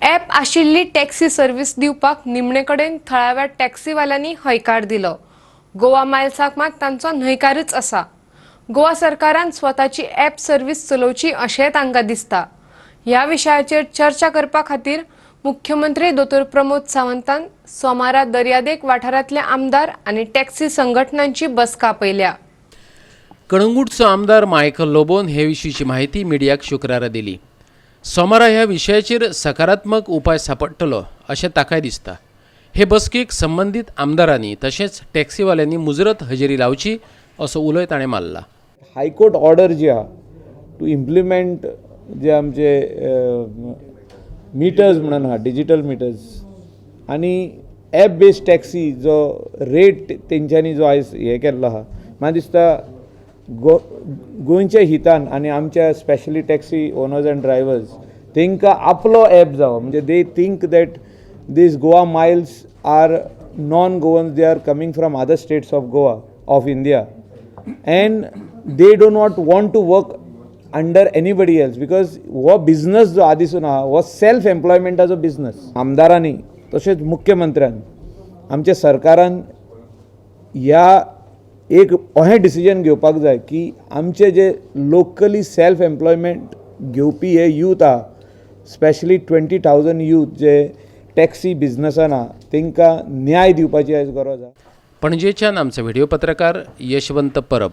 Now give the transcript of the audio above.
App आशिल्ली taxi service दिवपाक निमणे कडेन थळाव्या टॅक्सीवाल्यांनी हयकार दिलो. गोवा मायल्साक मात तांचो न्हयकारच आसा. गोवा सरकारान स्वताची ॲप सर्व्हिस चलोवची अशेंय तांकां दिसता. ह्या विशयाचेर चर्चा करपा खातीर मुख्यमंत्री दोतोर प्रमोद सावंतान सोमारा दर्यादेग वाठारांतले आमदार आनी टॅक्सी संघटनांची बसका आपयल्या. कळंगूटचो आमदार मायकल लोबोन हे विशींची माहिती मिडियाक शुक्रारा दिली. सोमारा ह्या विशयाचेर सकारात्मक उपाय सापडटलो अशें ताकाय दिसता. हे बसकेक संबंदीत आमदारांनी तशेंच टॅक्सीवाल्यांनी मुजरत हजेरी लावची असो उलोय ताणें मारला. हायकोर्ट ऑर्डर जी आहा टू इम्प्लिमेंट जे आमचे मिटर्स म्हणून आहा, डिजिटल मिटर्स आनी एप बेस्ड टॅक्सी, जो रेट तेंच्यांनी जो आयज हें केल्लो आहा, म्हाका दिसता गोंयच्या हितान आनी आमच्या specially taxi owners and drivers तांकां आपलो एप जावो. म्हणजे they think that these Goa Miles are non Goans, they are coming from other states of Goa, of India, and they do not want to work under anybody else, because हो business जो आदीसून आहा हो self एम्प्लॉयमेंटाचो business. आमदारांनी तशेंच मुख्यमंत्र्यान, आमच्या सरकारान ह्या एक अहें डिसिजन घेवपाक जाय की आमचे जे लोकली सेल्फ एम्प्लॉयमेंट घेवपी हे यूथ आहा, स्पेशली 20,000 यूथ जे टॅक्सी बिझनसान आहा, तांकां न्याय दिवपाची आयज गरज आहा. पणजेच्यान आमचो व्हिडिओ पत्रकार यशवंत परब.